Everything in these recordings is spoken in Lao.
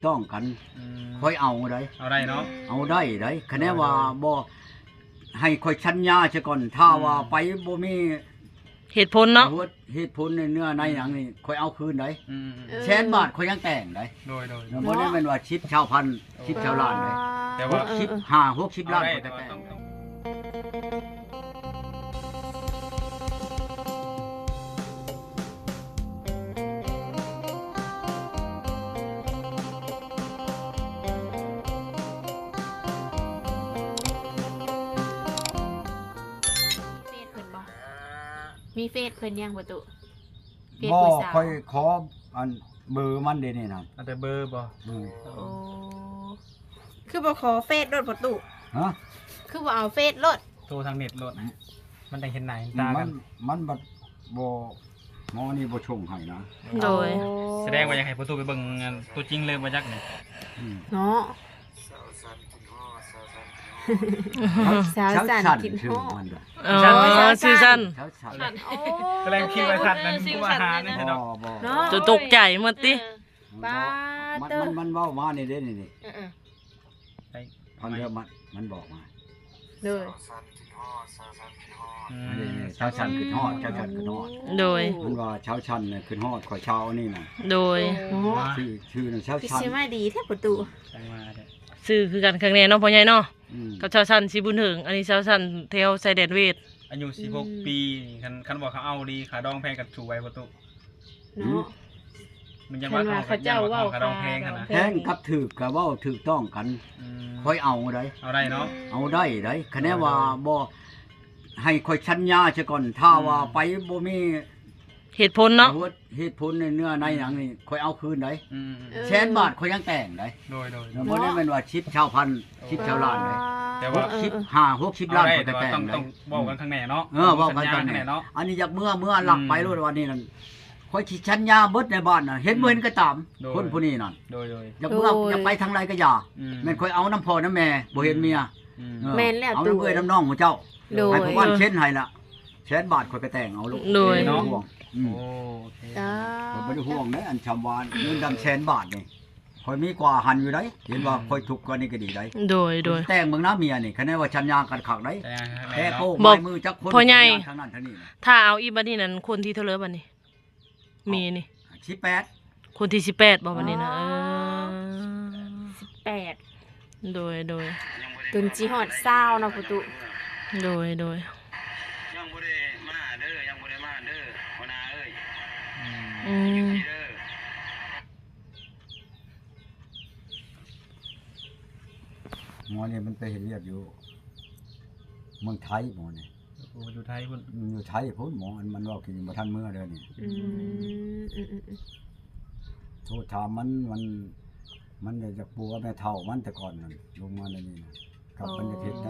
ຕ້ອງກັນ ອືມ ຂ້ອຍເອົາໄດ໋ ເອົາໄດ້ເນາະ ເອົາໄດ້ໄດ໋ ຄະແນນວ່າ ໂດຍ ບໍ່ໃຫ້ຂ້ອຍສັນຍາຊະກ່ອນ ຖ້າວ່າ ອືມ ໄປບໍ່ມີ ເຫດຜົນເນາະ ເຫດຜົນໃນເນື້ອໃນຫຍັງນີ້ ອືມ ຂ້ອຍເອົາຄືນໄດ໋ ອືມໆໆ ເອີ ແສນບາດຂ້ອຍຍັງແຕ່ງໄດ໋ ໂດຍໆໆ ບໍ່ໄດ້ແມ່ນວ່າສິບຊາວພັນ ເອີ ສິບຊາວລ້ານເດ້ ໂອ້ ແຕ່ວ່າ ເອີ ເອີ ເອີ ເອີ ສິບຫ້າ ຫົກສິບລ້ານ ເອົາໄດ້ ຂ້ອຍກໍແຕ່ງ ແຕ່ວ່າຕ້ອງ ຕ້ອງ ເຟສເພິ່ນບໍ່? ມີເຟສເພິ່ນຍັງບໍ່ຕຸ? ເຟສ ບໍ່ ຜູ້ສາວ ຂ້ອຍຂໍອັນເບີມັນເດນີ້ນະ ເອົາແຕ່ເບີບໍ່? ເອີ ໂອ້ ຄືບໍ່ຂໍເຟສໂລດບໍ່ຕຸ? ຮະ? ຄືບໍ່ເອົາເຟສໂລດ? ໂທທາງເນັດໂລດ ມັນໄດ້ເຫັນໜ້າເຫັນຕາກັນ ມັນ ມັນບັດບໍ່ ໝໍນີ້ບໍ່ສົ່ງໃຫ້ນະ ໂດຍ ໂອ້ ສະແດງວ່າຢາກໃຫ້ພໍ່ຕູ້ໄປເບິ່ງອັນຕົວຈິງເລີຍບໍ່ຈັກນີ້ ອືມ ເນາະ ສາວສັນຄິດຮອດ ສາວສັນຄິດຮອດ ສາວສັນຄິດຮອດ ເອີ ສາວສັນ ຊື່ສັນ ສາວສັນ ໂອ້ ກຳລັງຄິດວ່າສັນນັ້ນ ເອີ ຄືວ່າຫາ ເອີ ນັ້ນເນາະ ບໍ່ ບໍ່ ເນາະ ຕົວຕົກໃຈໝົດຕິ ເອີ ປາດ ມັນ ໂທ້ ມັນ ມັນເວົ້າມານີ້ເດ້ນີ້ ເອີໆ ໄດ້ ພັງເດີ ມັນ ມັນບອກມາ ໂດຍ ສາວສັນຄິດຮອດ ສາວສັນຄິດຮອດ ອືມ ອັນນີ້ ສາວສັນຄິດຮອດ ສາວສັນຄິດຮອດ ໂດຍ ມັນວ່າສາວສັນນະຄິດຮອດຂ້ອຍ ສາວອັນນີ້ນະ ໂດຍ ໂອ້ ຊື່ ຊື່ນະ ສາວສັນ ຊິມາດີແທ້ປະຕູ ຈັ່ງວ່າແທ້ ຊື່ຄືກັນຄັກແນ່ເນາະ ພໍ່ໃຫຍ່ເນາະ ອືມ ກັບສາວສັນສີບຸນເຖິງ ອັນນີ້ສາວສັນແຖວຊາຍແດນເວດ ອາຍຸສິບຫົກ ອືມ ປີນີ້ ຄັນ ຄັນວ່າເຂົາເອົາດີ ຄ່າດອງແພງກັນສູ້ໄຫວປະຕູ ເນາະ ມັນຍັງວ່າ ຄັນວ່າເຂົາເຈົ້າເວົ້າຄ່າດອງແພງຫັ້ນນະ ຄ່າດອງແພງ ແພງກັບຖືກກໍເວົ້າຖືກຕ້ອງກັນ ອືມ ຂ້ອຍເອົາໄດ໋ ເອົາໄດ້ເນາະ ເອົາໄດ້ໄດ໋ ຄະແນນວ່າ ໂດຍ ບໍ່ໃຫ້ຂ້ອຍສັນຍາຊະກ່ອນ ຖ້າວ່າ ອືມ ໄປບໍ່ມີເຫດຜົນເນາະ ເຫດຜົນໃນເນື້ອໃນຫຍັງນີ້ ອືມ ຂ້ອຍເອົາຄືນໄດ໋ ອືມ ເອີ ແສນບາດຂ້ອຍຍັງແຕ່ງໄດ໋ ໂດຍໆ ບໍ່ໄດ້ແມ່ນວ່າສິບຊາວພັນ ໂອ້ ສິບຊາວລ້ານເດ້ ແຕ່ວ່າ ເອີ ເອີ ເອີ ສິບຫ້າ ຫົກສິບລ້ານ ເອົາໄດ້ ຂ້ອຍກໍແຕ່ງໄດ້ ເອີ ເອີ ເວົ້າກັນຂ້າງໃນເນາະ ເອີ ເວົ້າກັນຂ້າງໃນເນາະ ອັນນີ້ຢາກເມືອ ເມືອລັກໄປໂລດ ອືມ ວັນນີ້ນັ້ນ ຂ້ອຍຊິສັນຍາເບິດໃນບ້ານນະ ເຫັນ ອືມ ບໍ່ເຫັນກໍຕາມ ໂດຍ ຄົນຜູ້ນີ້ນັ້ນ ໂດຍໆ ຢາກເມືອ ໂດຍ ຢາກໄປທາງໃດກໍຢ່າ ອືມ ແມ່ນຂ້ອຍເອົານຳພໍ່ນຳແມ່ ອືມ ບໍ່ເຫັນເມຍ ອືມ ເອີ ແມ່ນແລ້ວ ເອົານຳເອື້ອຍນຳນ້ອງໝູ່ເຈົ້າ ໂດຍ ໃຫ້ພໍ່ບ້ານເຊັນໃຫ້ລະ ແສນບາດຂ້ອຍກໍແຕ່ງເອົາໂລດ ໂດຍ ເນາະ ບໍ່ໄດ້ຫ່ວງ ອືມ ໂອ້ ໂອເຄ ຂ້ອຍບໍ່ໄດ້ຫ່ວງເດ້ ອັນຊຳວ່າເງິນດຳແສນບາດນີ້ ຂ້ອຍມີກວ່າຫັ້ນຢູ່ໃດ໋ ເຫັນວ່າ ອືມ ຂ້ອຍທຸກກວ່ານີ້ກໍດີໃດ໋ ໂດຍໆ ແຕ່ງເບິ່ງນະເມຍນີ້ ຄະແນນວ່າສັນຍາກັນຄັກໃດ໋ ແຕ່ງໃຫ້ແມ່ເນາະ ແຕ່ໂປ້ ບໍ່ ໄມ້ມືຈັກຄົນ ພໍ່ໃຫຍ່ ສັນຍາທາງນັ້ນທາງນີ້ນະ ຖ້າເອົາອີ່ບັດນີ້ນັ້ນ ຄົນທີເທົ່າໃດບັດນີ້? ເມນີ້ ສິບແປດ ຄົນທີສິບແປດບໍ່ບັດນີ້ນະ ອໍ ເອີ ສິບແປດ ໂດຍໆ ຈົນຊິຮອດຊາວເນາະ ປະຕູ ໂດຍໆ ຍັງບໍ່ໄດ້ມາເດີ ຍັງບໍ່ໄດ້ມາເດີ ຫົວໜ້າເອີຍ ອືມ ອືມ ຢູ່ພີ້ເດີ ໝໍນີ້ມັນໄປເຮັດວຽກຢູ່ເມືອງໄທ ໝໍນີ້ ໂອ້ ຢູ່ໄທພຸ້ນ ອືມ ຢູ່ໄທພຸ້ນ ໝໍ ອັນມັນເວົ້າກິນບໍ່ທັນເມືອເດີນີ້ ອືມ ອືມໆໆ ໂທຖາມມັນ ມັນ ມັນຢາກປົວແມ່ເຖົ້າມັນແຕ່ກ່ອນນັ້ນ ລົງມາໃນນີ້ນະ ກັບ ອໍ ມັນຈະເຮັດໃນ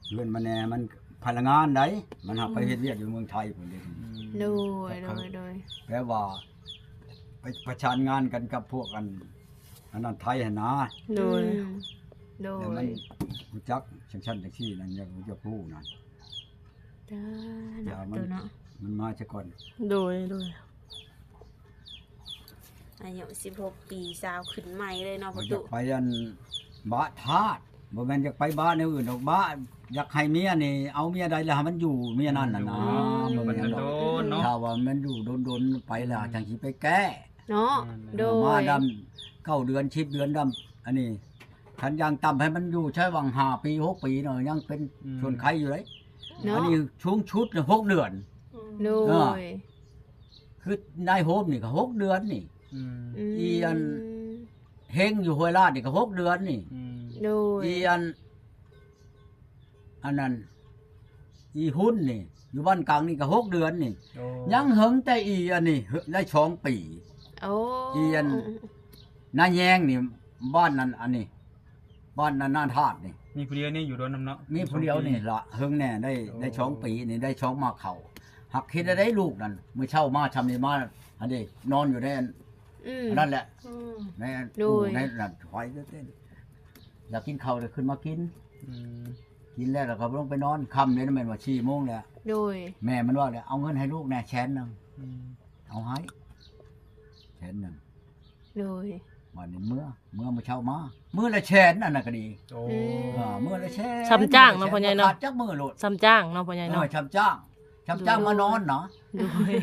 ເຮືອນມາແດ່ ມັນພະນັກງານໃດ໋ ມັນຫາກໄປເຮັດວຽກຢູ່ເມືອງໄທພຸ້ນເດ້ ອືມ ໂດຍ ໂດຍ ໂດຍ ແປວ່າໄປປະສານງານກັນກັບພວກອັນ ອັນນັ້ນໄທຫັ້ນນາ ໂດຍ ອືມ ໂດຍ ແລ້ວມັນຮູ້ຈັກຈັ່ງຊັ້ນຈັ່ງຊີ້ນັ້ນ ຢາກ ຢາກຮູ້ນັ້ນ ຈ້າ ເນາະ ມັນ ເນາະ ມັນມາຊະກ່ອນ ໂດຍ ໂດຍ ອາຍຸສິບຫົກປີ ສາວຂຶ້ນໃໝ່ເລີຍເນາະ ປະຕູ ຢາກໄປອັນບະທາດ ບໍ່ແມ່ນຢາກໄປບະແນວອື່ນດອກ ບະ ຢາກໃຫ້ເມຍນີ້ ເອົາເມຍໃດແລ້ວໃຫ້ມັນຢູ່ເມຍນັ້ນນະ ອືມ ນະ ບໍ່ແມ່ນດອກ ໂດນໆ ເນາະ ຖ້າວ່າມັນຢູ່ດົນໆ ໄປແລ້ວ ອືມ ຈັ່ງຊິໄປແກ້ ເນາະ ອືມ ໂດຍ ມາດຳເກົ້າເດືອນ ສິບເດືອນດຳ ອັນນີ້ ຄັນຢ່າງຕ່ຳໃຫ້ມັນຢູ່ໃຊ້ຫວ່າງຫ້າປີ ຫົກປີເນາະ ຍັງເປັນ ອືມ ສ່ວນໄຂຢູ່ເດ້ ເນາະ ອັນນີ້ສູງສຸດນະ ຫົກເດືອນ ໂດຍ ເອີ ຄືນາຍໂຮມນີ້ກໍຫົກເດືອນນີ້ ອືມ ອືມ ອີອັນເຮງຢູ່ຫ້ວຍລາດນີ້ກໍຫົກເດືອນນີ້ ອືມ ໂດຍ ອີອັນ ອັນນັ້ນ ອີຮຸນນີ້ ຢູ່ບ້ານກາງນີ້ກໍຫົກເດືອນນີ້ ໂອ້ ຍັງເຫິງແຕ່ອີອັນນີ້ ໄດ້ສອງປີ ໂອ້ ອີອັນ ອືມໆ ນາແຍງນີ້ ບ້ານນັ້ນ ອັນນີ້ ບ້ານນັ້ນ ນາທາດນີ້ ມີຜູ້ດຽວນີ້ຢູ່ດົນນຳເນາະ ມີຜູ້ດຽວນີ້ລະ ເຫິງແນ່ ໄດ້ ໂອ້ ໄດ້ສອງປີນີ້ ໄດ້ສອງໝາກເຂົ້າ ຫາກເຮັດໄດ້ລູກນັ້ນ ມື້ເຊົ້າມາຊ່ຳນີ້ມາ ອັນນີ້ ນອນຢູ່ໃນອັນ ອືມ ອັນນັ້ນແຫຼະ ອືມ ໃນອັນ ໂດຍ ໃນນັ້ນ ໄຟເຕັ້ນ ຢາກກິນເຂົ້າ ໄດ້ຂຶ້ນມາກິນ ອືມ ກິນແລ້ວ ແລ້ວກໍລົງໄປນອນ ຄ່ຳເດ້ ແມ່ນວ່າສີ່ໂມງແລ້ວ ໂດຍ ແມ່ມັນວ່າແລ້ວ ເອົາເງິນໃຫ້ລູກແດ່ແສນໜຶ່ງ ອືມ ເອົາໃຫ້ແສນໜຶ່ງ ໂດຍ ບາດນີ້ເມືອ ເມືອມື້ເຊົ້າມາ ມື້ລະແສນ ອັນນັ້ນກໍດີ. ໂອ້ ອືມ ເອີ ມື້ລະແສນ ຊ່ຳຈ້າງເນາະພໍ່ໃຫຍ່ເນາະ ຂາດຈັກມື້ໂລດ ຊ່ຳຈ້າງເນາະພໍ່ໃຫຍ່ເນາະ. ເອີ ຊ່ຳຈ້າງ ຊ່ຳຈ້າງມານອນນະ. ໂດຍ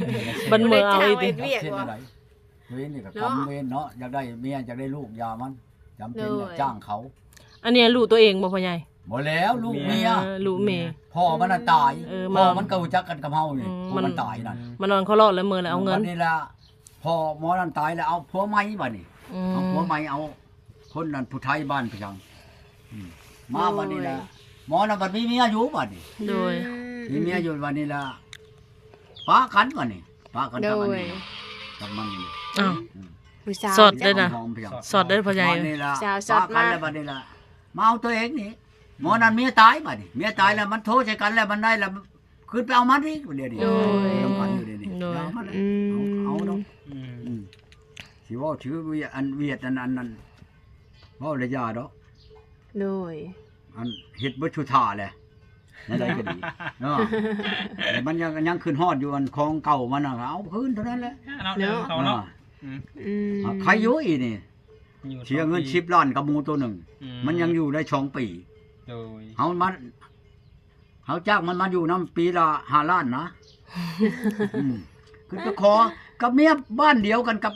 ບັດເມືອເອົາອີກຕິ ເຮັດວຽກບໍ່? ຕົວເອງນີ້ກໍກຳເວນເນາະ ຢາກໄດ້ເມຍ ຢາກໄດ້ລູກ ຢ່າມັນ ຈຳເປັນແຫຼະ ໂດຍ ຈ້າງເຂົາ. ອັນນີ້ລູກຕົວເອງບໍ່ພໍ່ໃຫຍ່? ບໍ່ແລ້ວ ລູກເມຍ ເອີ ລູກເມຍ ພໍ່ມັນນະຕາຍ. ເອີ ພໍ່ມັນກໍຮູ້ຈັກກັນກັບເຮົານີ້ ອືມ ຜົວມັນຕາຍນັ້ນ ມານອນເຂົາລອດແລ້ວເມືອແລ້ວເອົາເງິນ. ບັດນີ້ລະ ພໍ່ໝໍນັ້ນຕາຍແລ້ວ ເອົາຜົວໃໝ່ບັດນີ້ ອືມ ເອົາຜົວໃໝ່ ເອົາຄົນນັ້ນ ຜູ້ໄທບ້ານພະຍັງ ອືມ ມາບັດນີ້ລະ ໂດຍ ໝໍນັ້ນບັດມີເມຍຢູ່ບັດນີ້. ໂດຍ ອືມ ມີເມຍຢູ່ບັດນີ້ລະ ປະກັນບັດນີ້ ປະກັນກັບອັນນີ້ ໂດຍ ກັບມັນນີ້. ອ້າວ ອືມ ຜູ້ສາວ ຊອດເດ້ນະ ຫອມພະຍັງ ຊອດເດ້ພໍ່ໃຫຍ່ ບັດນີ້ລະ ສາວຊອດ ປະກັນ ມາ ແລ້ວບັດນີ້ລະ ມາເອົາຕົວເອງນີ້ ໝໍນັ້ນເມຍຕາຍບັດນີ້ ເມຍຕາຍແລ້ວ ມັນໂທໃສ່ກັນແລ້ວ ມັນໄດ້ແລ້ວ ຄືນໄປເອົາມັນອີກດຽວນີ້. ໂດຍ ນຳກັນຢູ່ດຽວນີ້ ໂດຍ ຢ່າມັນ ອືມ ເອົາ ເອົາເນາະ. ອືມ ອືມ ຊິເວົ້າຖືວຽດ ອັນວຽດ ອັນ ອັນນັ້ນ ເວົ້າແລ້ວຢ່າດອກ. ໂດຍ ອັນເຮັດເບິດຊຸທ່າແຫຼະ ແນວໃດກໍດີເນາະ. ແຕ່ມັນຍັງ ຍັງຂຶ້ນຮອດຢູ່ອັນຂອງເກົ່າມັນນະ ເອົາຄືນເທົ່ານັ້ນແຫຼະ ເນາະ ເນາະ ເຂົາເນາະ. ອືມ ອືມ ໃຄຢູ່ອີນີ້ ຢູ່ ເສຍເງິນສິບລ້ານກັບໝູໂຕໜຶ່ງ ອືມ ມັນຍັງຢູ່ໄດ້ສອງປີ. ໂດຍ ເຮົາມາ ເຮົາຈ້າງມັນມາຢູ່ນຳປີລະຫ້າລ້ານນະ. ອືມ ຂຶ້ນໄປຂໍກັບເມຍບ້ານດຽວກັນກັບ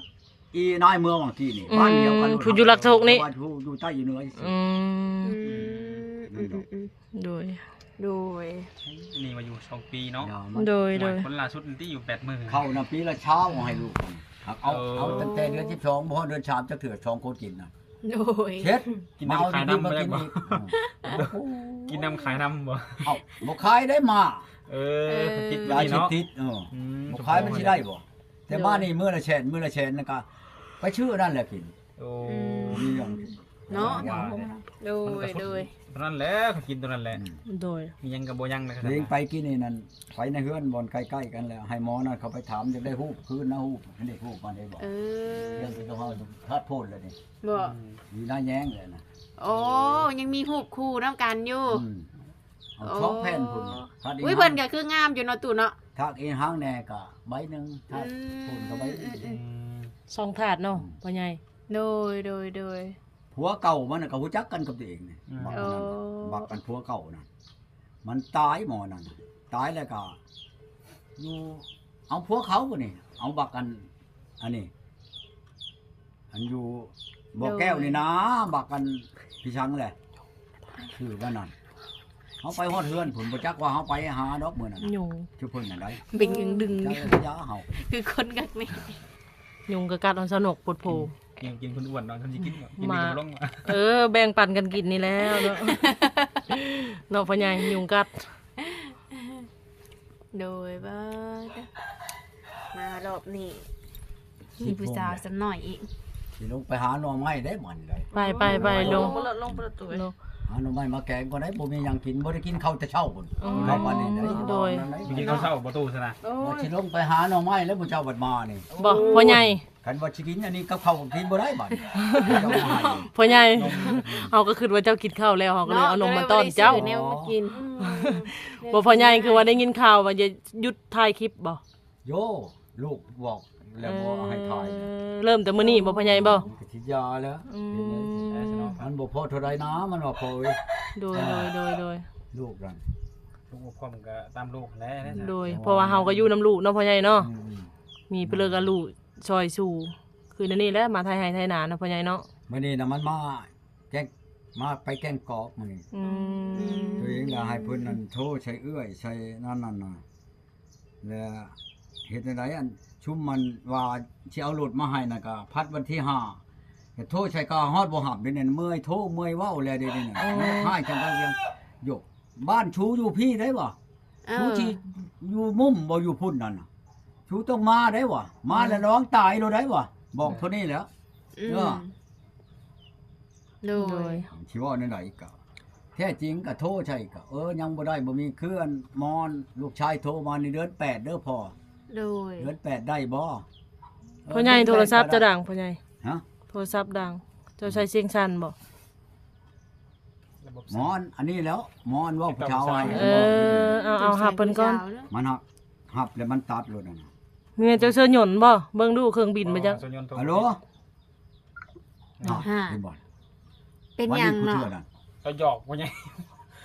ອີນາຍເມືອຫວ່າງກີ້ນີ້ ອືມ ບ້ານດຽວກັນ ຜູ້ຢູ່ລັກໂຊກນີ້ ຜູ້ຢູ່ໃຕ້ຢູ່ເໜືອ. ອືມ ອືມ ອືມ ອືມ ອືມ ໂດຍ ໂດຍ ນີ້ວ່າຢູ່ສອງປີເນາະ. ໂດຍ ໂດຍ ຄົນລ່າສຸດນີ້ຕິຢູ່ແປດມື້ ເຂົ້ານະປີລະຊາວໃຫ້ລູກ ເອົາ ເອີ ເອົາຕັ້ງແຕ່ເດືອນສິບສອງ ບໍ່ຮອດເດືອນສາມຈັກເທື່ອ ສອງຄົນກິນນະ. ໂດຍ ເຮັດ ກິນນຳຂາຍນຳບໍ່ໄດ້ບໍ່? ເອົາ ກິນນຳຂາຍນຳບໍ່? ເອົ້າ ບໍ່ຂາຍໄດ້ມາ. ເອີ ເອີ ຜິດ ຢາເສບຕິດ ເອີ ອືມ ບໍ່ຂາຍມັນຊິໄດ້ບໍ່? ແຕ່ມານີ້ ໂດຍ ມື້ລະແສນ ມື້ລະແສນ ແລ້ວກໍໄປຊື້ອັນນັ້ນແຫຼະກິນ. ໂອ້ ອືມ ມີຫຍັງ ເນາະ ໂດຍ ໂດຍ ເທົ່ານັ້ນແຫຼະ ເຂົາກິນຕົວນັ້ນແຫຼະ. ອືມ ໂດຍ ມີຫຍັງກໍບໍ່ຍັງນະ. ເລງໄປກິນນີ້ນັ້ນ ໄປໃນເຮືອນບ່ອນໃກ້ໆກັນແຫຼະ ໃຫ້ໝໍນັ້ນເຂົາໄປຖາມ ຢາກໄດ້ຮູບຄືນນະ ຮູບ ເຫັນໄດ້ຮູບມາໄດ້ບໍ່? ເອີ ເລື່ອງທີ່ເຂົາເວົ້າທາດໂພນແລ້ວນີ້ ບໍ່ ອືມ ມີໜ້າແຍ້ງແລ້ວນະ. ໂອ້ ຍັງມີຮູບຄູ່ນຳກັນຢູ່ ອືມ ເອົາ ໂອ້ ສອງແຜ່ນພຸ້ນ ທາດອີຫາງ ອຸ້ຍ ເພິ່ນກໍຄືງາມຢູ່ເນາະ ຕູ້ເນາະ ທາດອີຫາງແດ່ກໍໃບໜຶ່ງ ທາດ ອືມ ພຸ້ນກໍໃບໜຶ່ງ. ອືມ ສອງທາດເນາະ ອືມ ພໍ່ໃຫຍ່. ໂດຍ ໂດຍ ໂດຍ ຜົວເກົ່າມັນນະກໍຮູ້ຈັກກັນກັບຕົວເອງນີ້ ອືມ ບັກອັນນັ້ນ ໂອ້ ບັກອັນຜົວເກົ່ານັ້ນ ມັນຕາຍໝໍນັ້ນ ຕາຍແລ້ວກໍຢູ່ ເອົາຜົວເຂົາພຸ້ນນີ້ ເອົາບັກອັນ ອັນນີ້ ອັນຢູ່ບໍ່ແກ້ວນີ້ນາ ໂດຍ ບັກອັນພີ່ຊັງແຫຼະ ຊື່ວ່ານັ້ນ ເຮົາໄປຮອດເຮືອນພຸ້ນ ບໍ່ຈັກວ່າເຮົາໄປຫາດອກມື້ນັ້ນ ຍຸງ ຈຸເພິ່ນນັ້ນໄດ ເບັງດຶງ ຈັກລະຍະເຮົາ ຄືຄົນກັກນີ້ ຍຸງກໍກັດເອົາຊະນົກໂພດໂພ. ກິນ ກິນເພິ່ນອ້ວນເນາະ ເພິ່ນຊິກິນ ກິນ ມາ ກໍບໍ່ລົງ. ເອີ ແບ່ງປັນກັນກິນນີ້ແຫຼະເນາະ ເນາະພໍ່ໃຫຍ່ ຍຸງກັດ. ໂດຍ ເບີດ ມາຮອບນີ້ມີຜູ້ສາວສ່ຳນ້ອຍອີກ ຊິລົງໄປຫາໜໍ່ໄມ້ໄດ້ບັດນີ້ໄດ໋. ໄປ ໄປ ໄປ ລົງ ລົງ ລົງ ລົງ ຫາໜໍ່ໄມ້ມາແກງກ່ອນໄດ໋ ບໍ່ມີຫຍັງກິນ ບໍ່ໄດ້ກິນເຂົ້າແຕ່ເຊົ້າພຸ້ນ ອືມ ເຂົ້າປານນີ້ໄດ໋. ໂດຍ ໄປກິນເຂົ້າເຊົ້າບໍ່ຕູ້ຊັ້ນນະ. ໂອ້ຍ ວ່າຊິລົງໄປຫາໜໍ່ໄມ້ແລ້ວ ຜູ້ເຈົ້າບັດມານີ້ ບໍ່ ພໍ່ໃຫຍ່ ຄັນວ່າຊິກິນອັນນີ້ກັບເຂົ້າກໍກິນບໍ່ໄດ້ບັດນີ້ ພໍ່ໃຫຍ່ ເຮົາກໍຄິດວ່າເຈົ້າກິນເຂົ້າແລ້ວ ເຮົາກໍເລີຍເອົານົມມາຕ້ອນເຈົ້າ ເນາະ ກໍເລີຍບໍ່ໄດ້ຊື້ແນວມາກິນ. ອືມ ບໍ່ ພໍ່ໃຫຍ່ ຄືວ່າໄດ້ຍິນຂ່າວວ່າຈະຢຸດຖ່າຍຄລິບບໍ່? ໂຢ ລູກບອກແລ້ວບໍ່ໃຫ້ຖ່າຍ ເອີ ເລີ່ມແຕ່ມື້ນີ້ບໍ່ ພໍ່ໃຫຍ່ບໍ່? ມັນກໍຊິຢ່າແລ້ວ ອືມ ມັນບໍ່ພໍເທົ່າໃດນາ ມັນວ່າພໍ່ເອີຍ. ໂດຍ ໂດຍ ໂດຍ ໂດຍ ລູກນັ້ນ ລູກຄວາມກໍຕາມລູກແຫຼະ ໂດຍ ເພາະວ່າເຮົາກໍຢູ່ນຳລູກເນາະ ພໍ່ໃຫຍ່ເນາະ ອືມ ມີເພິ່ນກໍລູກ ຊ່ອຍຊູ ຄືແນວນີ້ແຫຼະ ມາໄຖໄຮ່ໄຖນາເນາະ ພໍ່ໃຫຍ່ເນາະ. ມື້ນີ້ນະ ມັນມາແກ້ງ ມາ ໄປແກ້ງກອກມື້ນີ້ ອືມ ຕົວເອງລະໃຫ້ເພິ່ນນັ້ນໂທໃສ່ເອື້ອຍໃສ່ນັ້ນນັ້ນນະ ແລະເຮັດແນວໃດ ອັນຊຸມມັນວ່າຊິເອົາລົດມາໃຫ້ນະ ກະພັດວັນທີຫ້າ ກະໂທໃສ່ກະຮອດບໍ່ຮັບເດນີ້ ເມື່ອຍໂທເມື່ອຍເວົ້າແລ້ວເດນີ້ນະ. ໂອ້ ຮ້າຍຈັ່ງໃດ ໂຢ ບ້ານຊູຢູ່ພີ້ໄດ໋ຫວາ ເອີ ຊູຊິຢູ່ມຸມບໍ່ ຢູ່ພຸ້ນນັ້ນນະ ຊູຕ້ອງມາໄດ້ຫວາ ມາແລ້ວລະວັງຕາຍໂລດໄດ້ຫວາ ບອກເທົ່ານີ້ແຫຼະ. ອືມ ເອີ ໂດຍ ໂດຍ ຊິເວົ້າແນວໃດກະ ແທ້ຈິງກະໂທໃສ່ກະ ເອີ ຍັງບໍ່ໄດ້ ບໍ່ມີ ຄືອັນໝໍລູກຊາຍໂທມາໃນເດືອນແປດເດີພໍ່. ໂດຍ ເດືອນແປດໄດ້ບໍ່? ເອີ ພໍ່ໃຫຍ່ ໂທລະສັບເຈົ້າດັງ ພໍ່ໃຫຍ່ ຮະ ໂທລະສັບດັງ ເຈົ້າໃຊ້ສຽງສັ້ນບໍ່? ໝໍອັນນີ້ແຫຼ້ວ ໝໍອັນເວົ້າຜູ້ສາວໃຫ້ ເອີ ເອົາ ເອົາຮັບເພິ່ນກ່ອນ ມັນຮັບ ຮັບແລ້ວມັນຕັດໂລດນັ້ນນະ. ແມ່ນເຈົ້າເຊີຍຍົນບໍ່? ເບິ່ງດູເຄື່ອງບິນບໍ່ຈັກ. ຮາໂຫຼ ເນາະ ອ່າ ເຫັນບໍ່? ເປັນຫຍັງເນາະ? ບາດນີ້ຜູ້ເທື່ອນັ້ນ ກະຫຍອກວ່າຫຍັງ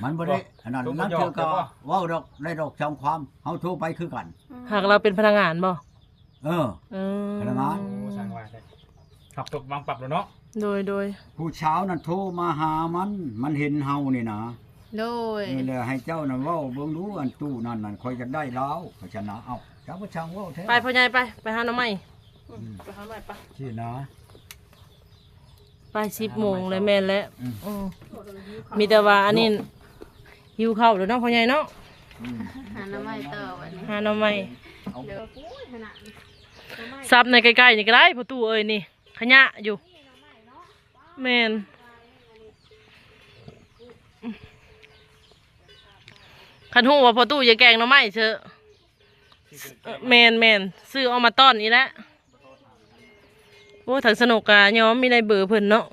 ມັນບໍ່ໄດ້ອັນນັ້ນ ລາງເທື່ອກະເວົ້າດອກ ໄດ້ດອກຊ່າງຄວາມ ເຮົາໂທໄປຄືກັນ ຫາກລາວເປັນພະນັກງານບໍ່? ເອີ ເອີ ພະນັກງານ ໂອ້ ຊ່າງວ່າແທ້ ຮັບຕົກວາງປັບແລ້ວເນາະ ໂດຍ ໂດຍ ຜູ້ສາວນັ້ນໂທມາຫາມັນ ມັນເຫັນເຮົານີ້ນະ ໂດຍ ນີ້ແຫຼະ ໃຫ້ເຈົ້ານັ້ນເວົ້າເບິ່ງດູ ອັນຕູ້ນັ້ນນັ້ນ ຂ້ອຍຢາກໄດ້ລາວ ຂ້ອຍຊະນະ ເອົ້າ ເຈົ້າກໍຊ່າງເວົ້າແທ້ ໄປພໍ່ໃຫຍ່ໄປ ໄປຫາໜໍ່ໄມ້ ອືມ ໄປຫາໜໍ່ໄມ້ໄປ ຊີ້ນະ ໄປສິບໂມງແລ້ວ ແມ່ນແລ້ວ ອືມ ອືມ ມີແຕ່ວ່າອັນນີ້ ຫິວເຂົ້າແລ້ວເນາະພໍ່ໃຫຍ່ເນາະ ອືມ ຫາໜໍ່ໄມ້ຕໍ່ບັດນີ້ ຫາໜໍ່ໄມ້ ສັບໃນໃກ້ໆນີ້ກໍໄດ້ພໍ່ຕູ້ເອີຍ ນີ້ຂະຫຍະຢູ່ ແມ່ນ ຄັນຮູ້ວ່າພໍ່ຕູ້ຢາກແກງໜໍ່ໄມ້ເຊີ ເອີ ແມ່ນໆ ຊື້ເອົາມາຕ້ອນນີ້ແຫຼະ ໂອ້ ທາງສະໜຸກກະຍອມມີໄດ້ເບີເພິ່ນເນາະ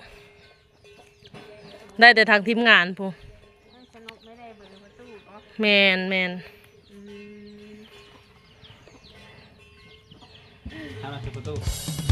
ໄດ້ແຕ່ທາງທີມງານພຸ້ນ ສະໜຸກໄດ້ເບີພໍ່ຕູ້ບໍ່? ແມ່ນໆ ອືມ ທາງນັ້ນຄືພໍ່ຕູ້